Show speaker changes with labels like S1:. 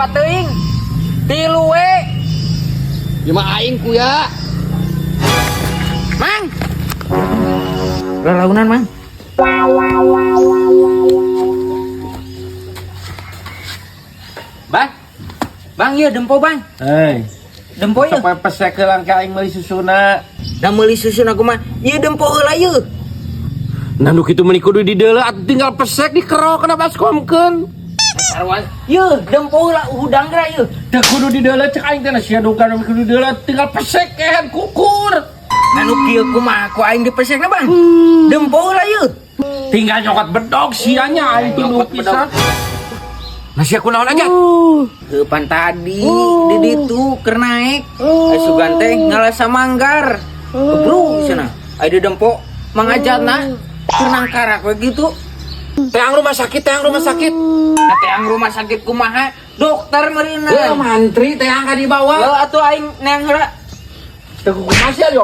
S1: Opat teuing. Tilu we.
S2: Ieu mah aing kuya.
S1: Mang. Lalaunan, Mang. Bang. Bang, ieu dempo, Bang.
S2: Hei,
S1: Dempo ieu.
S2: sampai pesek ke langka aing meuli susuna.
S1: Da meuli susuna kumaha? Ieu dempo heula ieu.
S2: Nah nu kitu meuni kudu dideuleu atuh tinggal pesek dikerok kana baskomkeun.
S1: Sarua. Ieu dempo heula hudang geura ieu.
S2: Teu kudu dideuleu cek aing teh na sia duka nu kudu dideuleu tinggal pesek kehan kukur.
S1: Nah nu kieu kumaha ku aing dipesekna, Bang? Dempo heula ieu.
S2: Tinggal nyokot bedog sianya aing tunduh
S1: Nyokot bedog.
S2: pisan. Nah sia kunaon aja?
S1: Heupan tadi di ditu keur naek. Ai sugan teh ngalasa manggar. Bro cenah. Ai di dempo Mang Ajatna keur nangkarak we gitu.
S2: Teang rumah sakit, teang rumah sakit.
S1: Nah, teang rumah sakit kumaha? Dokter meureunna.
S2: Eh, mantri teang ka dibawa.
S1: Heuh atuh aing neang heula.
S2: Teu kumaha sia yo.